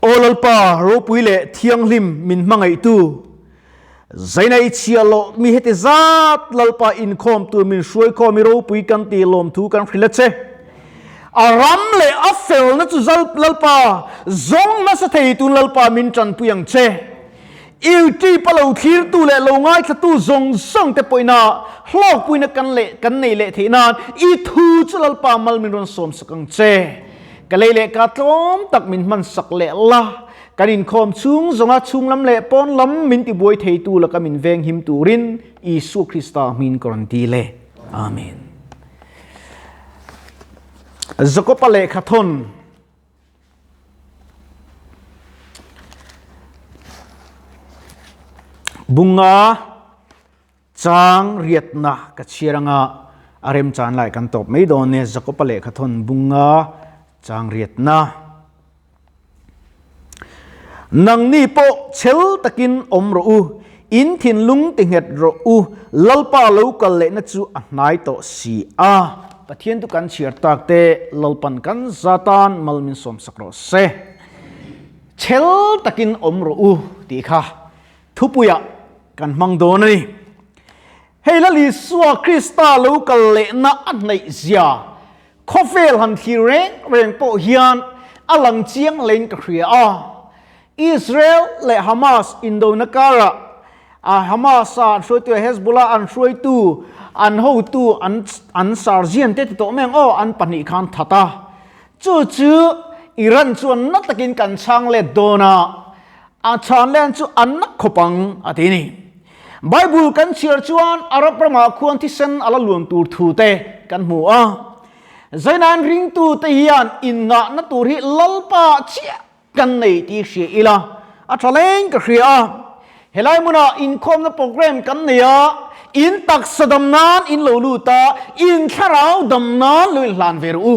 Aw Lalpa, ropui leh thianghlim min hmangaihtu, Zaina i chhiah loh mi heti zat Lalpa inkhawm tur min hruaikhawm i ropui kan tih lawmthu kan hrilh a che. A ram leh a felna chu Lalpa zawng nasa thei tun Lalpa min tanpui ang che. YouTube a lo thlirtu leh lo ngaithlatu zawng zawng te pawhina hlawkpuina kan leh kan nei leh theih nan i thu chu Lalpa mal min rawn sawmsak ang che. Ka lei leh ka tlawm tak min hmansak leh la. Kan inkhawm chhung zawnga chhung lam leh pawn lam min tibuai theitu laka min venghim turin Isua Krista hming ka rawn dil e. Amen. Jakoba lehkha thawn Bunga chang riatna ka chhiar anga a remchan lai kan tawp mai dawn e. Jakoba lehkha thawn Bunga chang riatna. Nangni pawh chhel takin awm rawh u, in thinlung ti nghet rawh u, Lalpa lo kal lehna chu a hnai tawh si a. Pathian chu kan chhiar tak te, Lalpan kan za tan mal min sawmsak rawh se. Chhel takin awm rawh u tih kha thupuiah kan hmang dawn a ni. Hei Lal Isua Krista lo kal lehna a hnaih zia Khawvel han thlir reng reng pawh hian a lang chiang lein ka hria a. Israel leh Hamas indona karah Hamas a an hruaitu leh Hezbollah an hruaitu an hotu an an sarzian te ti tawh mai ang aw an pahnih khan that a. Chu chu Iran chuan na takin kan chhang let dawn a, a chhan len chu an na khawp ang a ti a ni. Bible kan chhiar chuan Arab ramah khuan thisen a la luan tur thu te kan hmu a. Zainain ringtu te hian inngahna tur hi Lalpa chiah kan nei tih hria ila a tha leng ka hria a. Helai hmunah inkhawmna program kan nei a, in taksa dam nan in lo lut a, in thlarau dam nan lo inhlan ve rawh u.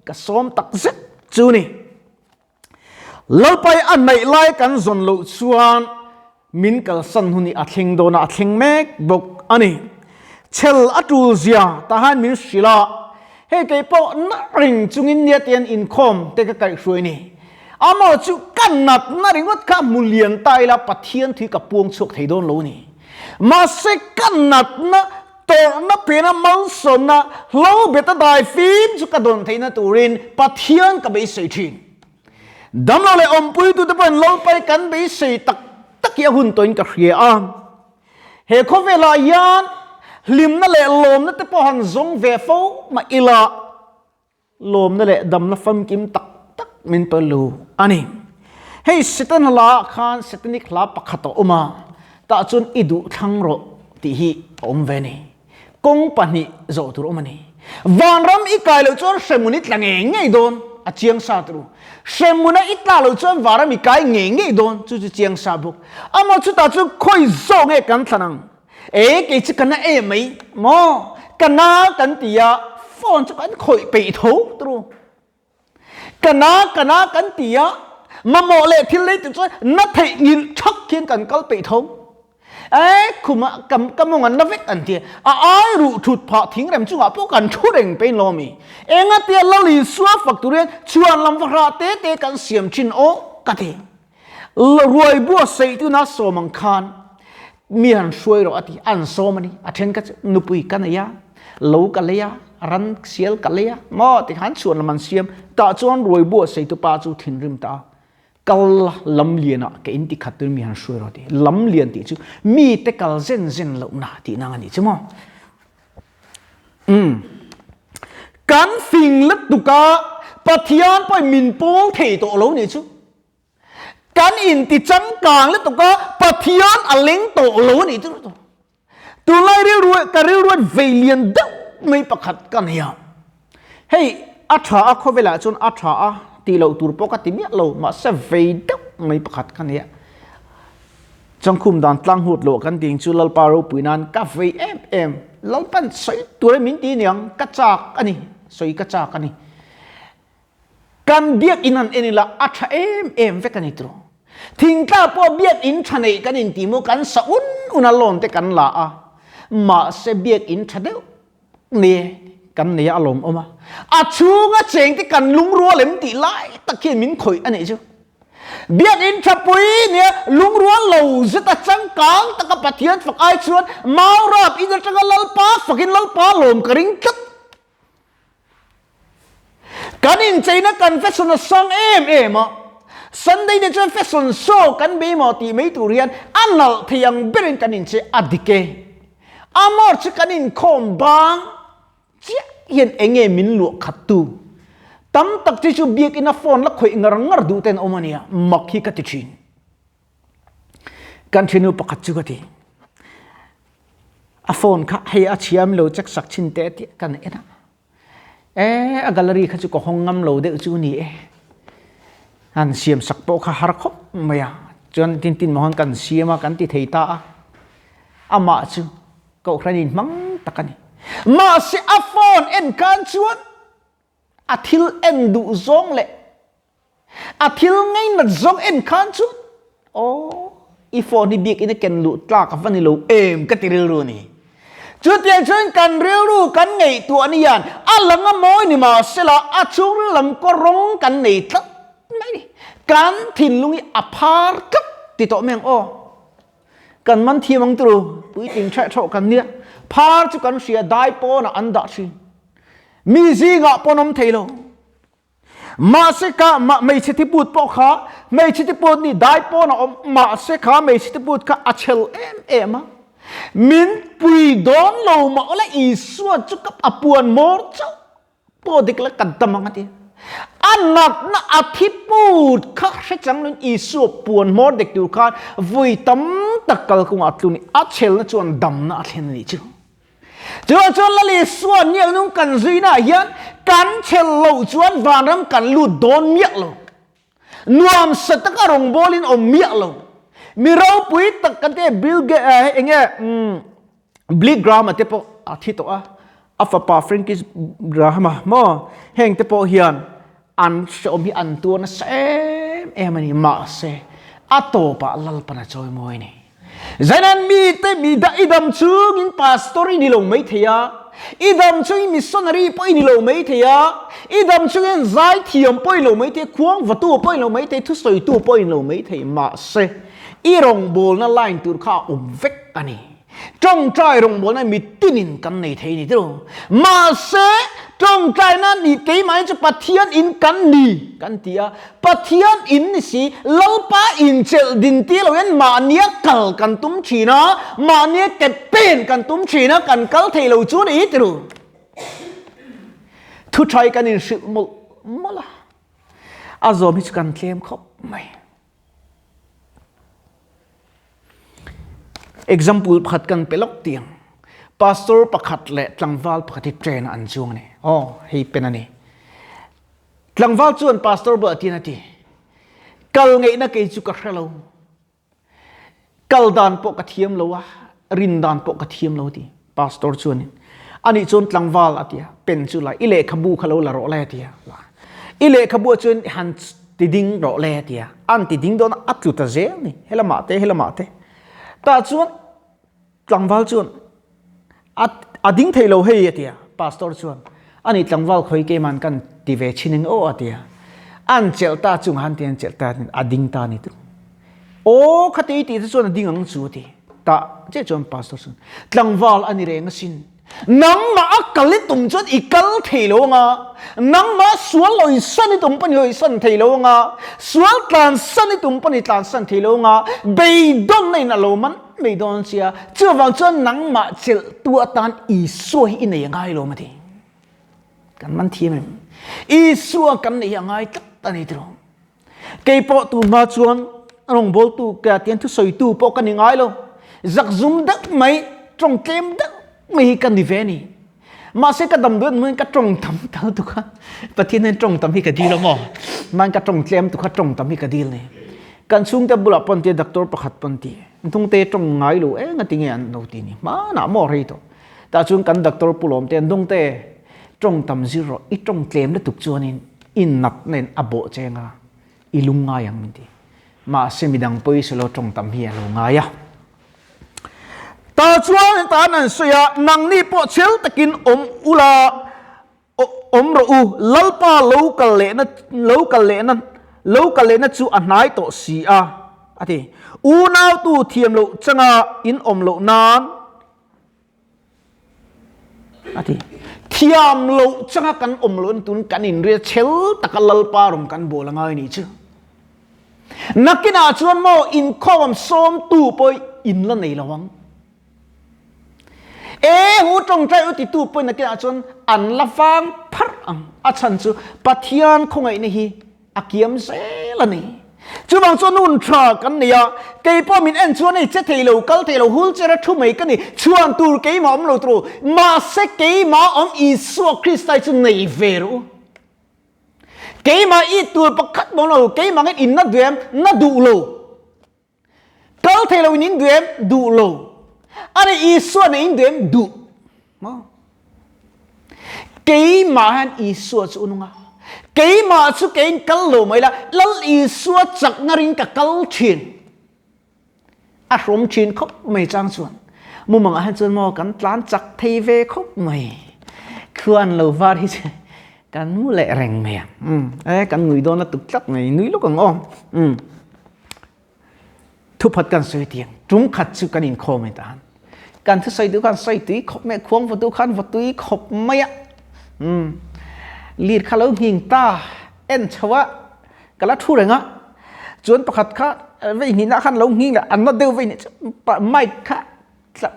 Ka sawm tak zet chu ni. Lalpai a hnaih lai kan zawn loh chuan min kalsan hun hi a thleng dawn a, a thleng mek bawk a ni. Chhel a tul zia tahan min hrilh a, hei kei pawh na reng chungin nia tian inkhawm te ka kaihhruai ni. Amaw chu ka natna ringawt kha hmu lian ta ila Pathian thui ka puang chhuak thei dawn lo ni. Mahse ka natna Tawrhna pena malsawmna hlo bet a dai fim chu ka dawn theihna turin Pathian ka beisei thin. Damlo leh awmpuitute pawhin Lalpai kan beisei tak tak hi a hun tawhin ka hria a. He khawvelah hian hlimna leh lawmna te pawh han zawng ve fo mah ila, Lawmna leh damna famkim tak tak min pe lo a ni. Hei Satan hla ah khan Satanic hla pakhat a awm a, tah chuan i duh thlang rawh tih hi a awm ve a ni. Kawng pahnih zawh tur a awm a ni. Vanram i kai loh chuan hremhmun i tla ngei ngei dawn, a chiang sa turu. Hremhmuna i tla loh chuan vanram i kai ngei ngei dawn, chu chu chiang sa bawk. Amaw chutah chuan khawi zawk nge kan thlan ang? E kei chu ka na em mai maw ka na kan ti a phone chu kan khawih peih tho tru ka na ka na kan ti a mamawh leh thil lei tur chuan na theih ngil thak hian kan kal peih tho e khuma kam ka mawng an na vek an ti a ai ruh thut phah thing rem chungah pawh kan thu reng pein lo mi engatia lali sua fak tur hian chhuan lam va hrah te te kan siam thin aw ka ti Ruai bua saih tu na sawm ang khan mi han hruai rawh a ti, an sawm a ni. A then kha chu nupui ka nei a, lo ka lei a, ran sial ka lei a, maw ti khan chhuan lam an siam. Tah chuan ruai bua saih tu pa chu thinrim ta a, kal la lam lian ah ka in ti khat tuin mi han hruai rawh a ti. Lam lian tih chu mi te kal zen zen loh na tih nang a nih chu maw. Umm. Kan fing lutuk a, Pathian pawhin min pawl thei tawh lo nih chu. Kan inti changkang lutuk a, Pathian a leng tawh lo a nih chu. Tunlai rilru ka rilruat vei lian deuh mai pakhat ka nei a. Hei a tha a khawvelah chuan a tha a tih loh tur pawh ka ti miah lo, mahse vei deuh mai pakhat ka nei a. Changkhum dan tlang hut loh kan ding chu Lalpa ropui nan ka vei em em. Lalpan sawi tur min ti niang ka chak a ni, sawi ka chak a ni. Kan biakinn han en ila a tha em em vek a ni tiraw. Thingtla pawh biakinn tha neih kan inti maw kan sa un un a loan te kan la a, mahse biakinn tha deuh ni kan nei a alawm awm a. A chhunga cheng te kan lungrual em tih lai tak hian min khawih a nih chu. Biakinn thapui nia lungrual lo zeta changkang taka Pathian fak ai chuan Maurap in atanga Lalpa fakin Lalpa lawm ka ring tlat. Kan incheina kan fashion a sang em em a, Sunday te chuan fashion show kan bei maw tih mai tur hian a nalh thei ang berin kan inchei a dik e. A mawr chu kan inkhawm bang chiah hian eng nge min luah khat tu? Tam tak chi chu biakinn a phone la khawih ngar ngar duh ten awm a nia, mak hi ka ti thin. Kan thinu pakhat chu ka ti. A phone kha hei a chhia min lo check sak thin teh tih kan en a. E a gallery kha chu ka hawng ngam lo deuh chu ni e. Han siam sak pawh kha har khawp mai a. Chuan tin tin maw han kan siam a kan ti thei ta a. Amah chu kohhran in hmang tak a ni. Mahse a phone en khan chuan a thil en duh zawng leh A thil ngainat zawng en khan chuan aw i phone hi biakinn a ken luh tlak a va ni lo em ka ti rilru a ni. Chutiang chuan kan rilru kan ngaihtuah ni hian a lang a mawi ni mahsela a chhungril lam kaw rawng kan nei tlat mai ni. Kan thinlung hi a phar tlat ti tawh mai ang aw. Kan man thiam ang turu puitling ṭheh ṭhawh kan nia. Phar chu kan hria dai pawnah an dah ṭhin. Mi zingah pawn awm thei lo. Mahse ka hmeichhe thiput pawh kha hmeichhe thiput nih dai pawn a awm mahse kha hmeichhe thiput kha a chhel em em a. Min pui dawn lo mah ula Isua chu ka a puan mawr chauh pawh dik la kan tam ang a ti. A natna a thiput kha hre chang loin Isua puan hmawr dik tur khan vui tam tak kalkawngah a tlu ni. A chhelna chuan damna a thlen a nih chu. Chuvang chuan Lal Isua niak nung kan zuinaah hian kan chhel loh chuan vanram kan lut dawn miah lo. Nuamsa taka rawngbawlin awm miah lo. Mi ropui tak kan ti Bill Gates eng nge Billy Graham-a te pawh a thi tawh a, a fapa Francis Graham-a maw heng te pawh hian an hrehawm hi an tuar nasa em em a ni. Mahse a tawpah Lalpan a chawimawi a ni. Zainan mite mi dah i dam chungin pastor i ni lo mai thei a, i dam chungin missionary pawh i ni lo mai thei a, i dam chungin zaithiam pawh i lo mai thei, khuangvatu pawh i lo mai thei, thusawitu pawh i lo mai thei, mahse i rawngbawlna line tur kha a awm vek a ni. Tawngtai rawngbawlna mitinin kan nei thei ni tilo. Mahse, tawngtaina ni keimahni chu Pathian in kan ni kan ti a. Pathian in ni si, Lalpa inchelh din ti lo hian mahnia kal kan tum thin a, mahnia ke pen kan tum thin a, kan kal thei lo chu ni tilo. Thu thai kan inhrilh mawlh mawlh a, a zawm hi chu kan tlem khawp mai. Example pakhat kan pe lawk tiang. Pastor pakhat leh tlangval pakhat hi train ah an chuang a ni. Aw, hei pen a ni. Tlangval chuan pastor bulah tian a ti, Kal ngeihna kei chu ka hre lo. Kal dan pawh ka thiam lo a, rin dan pawh ka thiam lo a ti. Pastor chuanin, Anih chuan tlangval a ti a, pen chu la, i lehkhabu kha lo la rawh le a ti a. I lehkhabu ah chuan han ti ding rawh le a ti a. An ti ding dawn a, a tlu ta zel ni, helamah te, helamah te. Tah chuan tlangval chuan, A, a ding thei lo hei a ti a. Pastor chuan, Anih tlangval khawi keiman kan ti ve chin eng aw a ti a. An chelh ta chungah han ti an chelh ta a ding ta ni tu. Aw khati i tih te chuan a ding ang chu a ti. Tah chiah chuan pastor chuan, Tlangval a ni reng asin. Nangmah a kal i tum chuan i kal thei lo anga, nangmah sual lo i san i tum pawn i hawisan thei lo anga, sual tlan san i tum pawn i tlan san thei lo anga, beidawnna in a lo man mai dawn sia, chuvang chuan nangmah chelhtu atan Isua hi i nei a ngai lo maw ti? Kan man thiam em? Isua kan nei hi a ngai tlat a ni tiraw? Keipawh tun hma chuan rawngbawltu ke tian thusawitu pawh ka ni ngai lo. Zakzum deuh mai, tawng tlem deuh mai hi ka ni ve a ni. Mahse ka dam duat hmuin ka tawng tam tal tu kha Pathian hian tawng tam hi ka dil a maw? Hmain ka tawng tlem tu kha tawng tam hi ka dil ni. Kan chhungte bulah pawn tia doctor pakhat pawn ti, hnungte tawng ngai lo eng a ti nge an lo ti ni. Hmanah maw rei tawh. Tah chuan kan doctor pu lawm te hnungte tawng tam zir rawh, i tawng tlem lutuk chuanin I nat nen a bawh cheng a, i lung ngai ang min ti. Mahse midang pawisa lo tawng tam hi a lo ngai a. Ta chuan tan an sawi a, nangni pawh chhel takin awm ula, awm rawh u, Lalpa lo kal lehna, lo kal lehna, Lo kal lehna chu a hnai tawh si a, a ti. Unautu thiam loh changa in awm loh nan, a ti. Thiam loh changa kan awm loh tun kan inria chhel taka Lalpa rawng kan bawl a ngai ni chu. Nakinah chuan maw inkhawm sawmtu pawh in la nei lo ang. E hu tawngtai u titu pawhin nakinah chuan an la vang pharh ang. A chhan chu Pathian khawngaihna hi a kiam zel a ni. Chuvang chuan hun tha kan nei a, kei pawh min en chuan hei che thei lo, kal thei lo, wheelchair a thu mai ka ni, chhuan tur keimah awm lo tur, mahse keimah awm Isua Krista hi chu nei ve rawh u. Keimah i tur pakhat mawm lo, keimah ngei in na duh em? Na duh lo. Kal thei lo in in duh em? Duh lo. A ni Isua nen in duh em? Duh. Maw? Keimah hian Isua chu unung a. Keimah chu keiin kal lo mai la, Lal Isua chakna ring ka kal thin. A hrawm thin khawp mai chang chuan. Mumangah hian chuan maw kan tlan chak thei ve khawp mai. Khuan lo var hi chu kan mu leh reng mai a. E kan ngui dawn lutuk tlat mai, nui luk ang aw. Thuphat kan sawi tiang tum khat chu kan inkhawm e ta kan thusawi tu khan sawi tui khawp mai khuang vawtu khan vaw tui khawp mai a lir kha lo nghing ta en chho a ka la thu reng a chuan pakhat kha vei hnihna khan lo nghing leh an na deuh vei hnih chu mic kha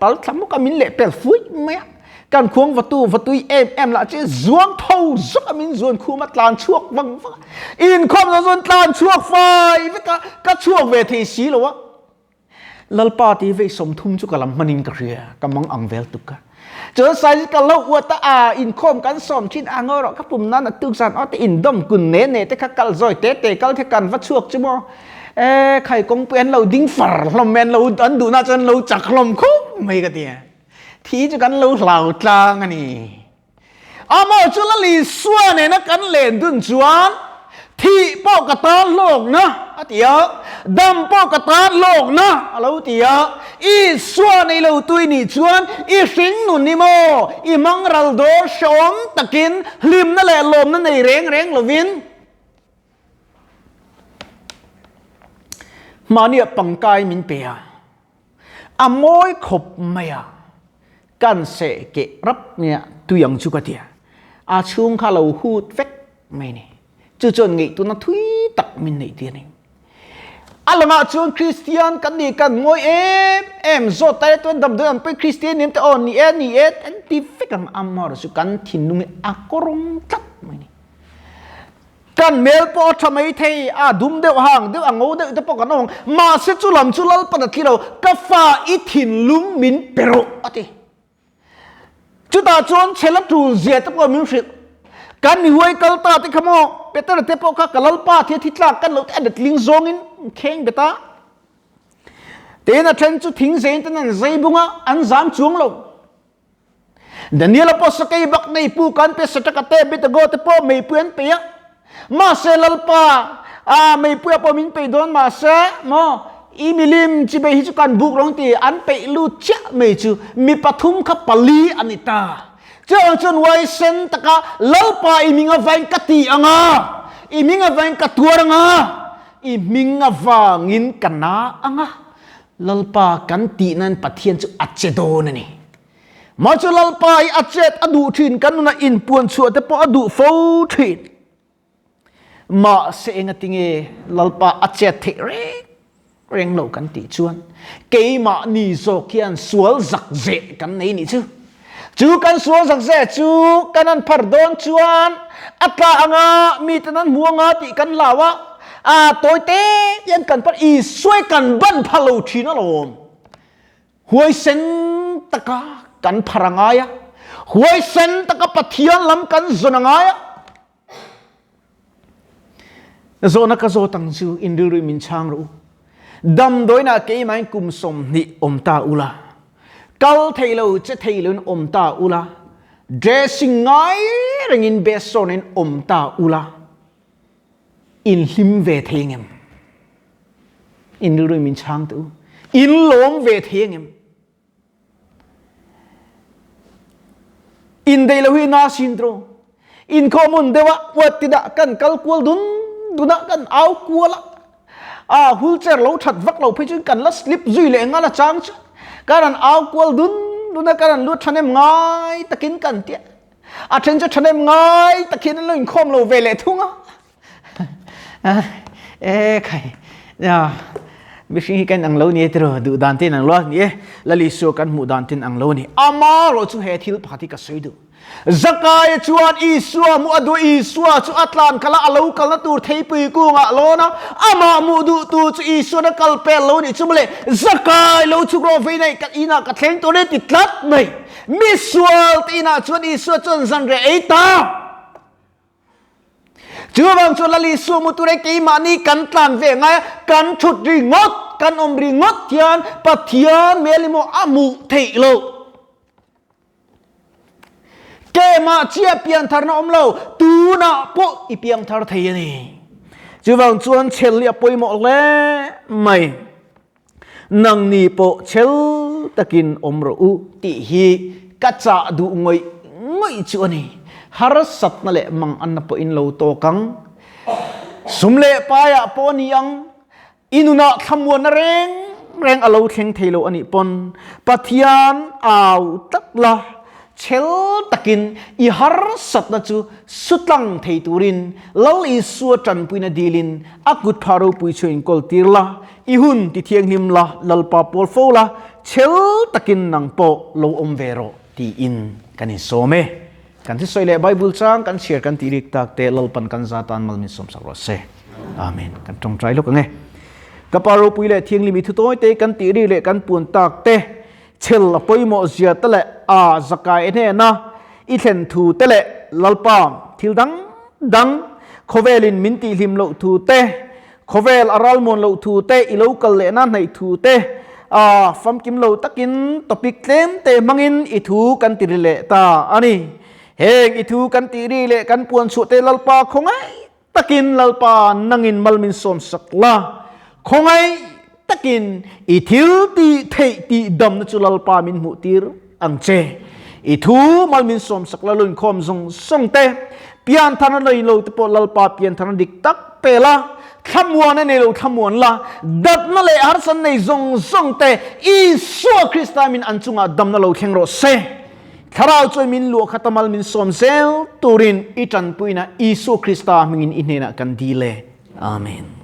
pal thla muk a min leh pel fuih mai a kan khuang vatu vatui em em lah chu zuang tho zawk a min zuan khum a tlan chhuak vang vang a inkhawm zawng chuan tlan chhuak fai vek a ka chhuak ve thei si lo a Lalpa ti vei 30 chu ka lam hmanin ka hria ka mang ang vel tuk a chuan sai ka lo uat a a inkhawm kan sawm thin a ngaw rawh ka pum nan a tuk zan aw te indawm kun ne ne te kha kal zawi te te kal the kan va chhuak chu maw E khai kawngpui an lo ding far hlawm mai an lo an duhna chuan lo chak hlawm khawp mai ka ti a. Thi chu kan lo hlau tlang a ni. Amah chu Lal Isua nena kan len dun chuan thih pawh ka tan hlawkna a ti a, dam pawh ka tan hlawkna a lo ti a. Isua nei lo tui nih chuan i hring nun i maw, i hmang ral dawr hrehawm takin hlimna leh lawmna nei reng reng lovin, Mahniah pangkai min pe a, a mawi khawp mai a, kan seh keh rap mai a, tui ang chu ka ti a, a chhung kha lo hut vek mai a ni. Chu chuan ngaihtuahna thui tak min neih tir a ni. A langah chuan Kristian kan nih kan ngawi em em zawt ta e, chuan damdawi ang pawhin Kristian ni em te aw ni e ni e an ti vek ang, amaherawhchu chu kan thinlung hi a kawrawng tlat mai a ni. Kan hmel pawh a tha mai thei, a dum deuh hang deuh, a ngo deuh te pawh kan awm ang. Mahse chu lam chu Lalpan a thli lo, ka fa i thinlung min pe rawh a ti. Chutah chuan chhela tul zia te pawh min hrilh. Kan mihuai kal ta te kha maw, Petera te pawh kha ka Lalpa thia thi tlak kan lo te a letling zawngin kheng bet a. Tin a then chu thing zein ten an zei bung a, an zam chuang lo. Daniela pawh sakei bak nei pu kan pe Sadraka te Abednego te pawh meipui an pei a. Mahse Lalpa a meipui ah pawh min pei dawn mahse maw i milim chibei hi chu kan buk rawng ti an peih lut chiah mai chu mi pathum kha pali a ni ta. Chuvang chuan huaisen taka Lalpa i hming avain ka ti anga, i hming avain ka tuar anga, i hming avangin ka na anga. Lalpa kan tih nan Pathian chu a che dawn a ni. Mah chu Lalpa hi a chet a duh thin, kan nunah inpuan chhuah te pawh a duh fo thin. Mahse engatinge Lalpa a chet theih reng reng lo kan tih chuan keimahni zawk hian sual zak zeh kan nei nih chu. Chu kan sual zak zeh chu kan han phar dawn chuan a tla anga miten an hmu anga tih kan hlau a, a tawi te hian kan phar Isuai kan ban pha lo thin alawm. Huaisen taka kan phar a ngai a, huaisen taka Pathian lam kan zawn a ngai a. Zawhna ka zawt ang chu in rilru min chhang rawh u. Damdawiinah keimahin kum 20 awm ta ula, kal thei lo che thei loin awm ta ula, dressing ngai rengin besawnin awm ta ula, in hlim ve thei ngem? In rilru min chhang teh u. In lawm ve thei ngem? In dei lo hi na sin tro. In khaw mun deuh a uat ti dah kan kal kual dun dun a, kan au kual a. A wheelchair lo that vak lo phei chuan kan la slip zui leh nghal a chang chu. Kan han au kual dun dun a, kan han lut thahnem ngai takin kan tia. A then chu thahnem ngai tak hian an lo inkhawm lo ve leh thung a. E khai mihring hi kan ang lo ni e tiraw duh dan te in ang lo a ni e. Lal Isua kan hmuh dan te in ang lo a ni. Ama erawh chu he thil pakhat hi ka sawi duh. Zakaia chuan Isua hmuh a duh a, Isua chu a tlan kal a, a lo kalna tur theipui kungah a lawn a, amah hmuh duhtu chu Isuan a kal pel lo nih chu mawle, Zakai lo chhuk rawh vei nei ka inah ka thleng tur a ni ti tlat mai. Mi sual te inah chuan Isua chuan zanriah ei ta. Chuvang chuan Lal Isua mu tura keimahni kan tlan ve ngai a, kan thut ringawt, kan awm ringawt hian Pathian hmel emaw a hmuh theih loh. Kemah chiah piantharna awm lo, tunah pawh i piangthar thei a ni. Chuvang chuan chhel hi a pawimawh hle mai. Nangni pawh chhel takin awm rawh u tih hi ka chah duh ngawih ngawih chu a ni. Harsatna leh manganna pawhin lo tawk ang. Sum leh paiah pawh a ni ang. I nunah thlamuanna reng reng a lo thleng thei lo a nih pawn Pathian au tlat la, chhel takin i harsatna chu sutlang thei turin Lal Isua tanpuina dilin a kut pha ropui chu inkawl tir la, i hun ti thianghlim la, Lalpa pawl fo la, chhel takin nang pawh lo awm ve rawh tiin kan insawm e. Kan thusawi leh Bible chang kan chhiar kan tih rik tak te Lalpan kan za tan mal min sawmsak rawh se. Amen. Kan tawngtai lawk ang e. Ka pa ropui leh thianghlim i thutawi te kan tih ri leh kan puan tak te chhel a pawimawh zia te leh a zakai hnena i thlen thu te leh Lalpa thil dang dang khawvelin min tihhlim loh thu te Khawvel a ralmuan loh thu te, i lo kal lehna hnaih thu te, a famkim lo takin topic tlem te hmangin i thu kan ti ri leh ta a ni. Heng i thu kan tih ri leh kan puan chhuah te Lalpa khawngaih takin Lalpa nangin mal min sawmsak la, khawngaih takin i thil tih theih tih damna chu Lalpa min hmuh tir ang che. I thu mal min sawmsak la lunkhawm zawng zawng te, piantharna nei lo te pawh Lalpa piantharna dik tak pe la, thlamuan a nei lo thlamuan la, datna leh harsan nei zawng zawng te Isua Krista min an chungah damna lo thleng rawh se. Thlarau chuan min luah khat a mal min sawm zel turin i tanpuina Isua Krista hmingin i hnenah kan dil e. Amen.